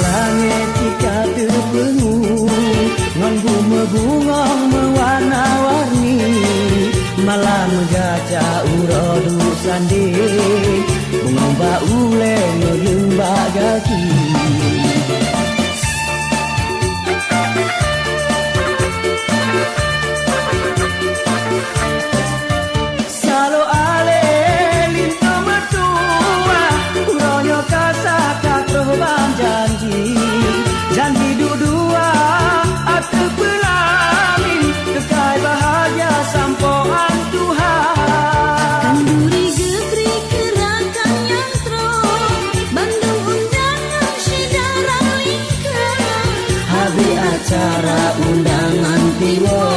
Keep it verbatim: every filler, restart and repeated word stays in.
Langét cit ka teupeungu ngon bumoe bungong meuwarna-warni, malam gata uroe duek sandé, bungong bak ulèe, meuleueng bak gaki. Saloe alé linto meutuwah, uroe nyoe ka saka troh ban janji. Janji duek dua ateueh peulamin, keukai bahagia sampoe 'an Tuhan. Khanduri geubri keu rakan nyang troh, bandum undangan syedara lingka. Habéh acara undangan tiwoe,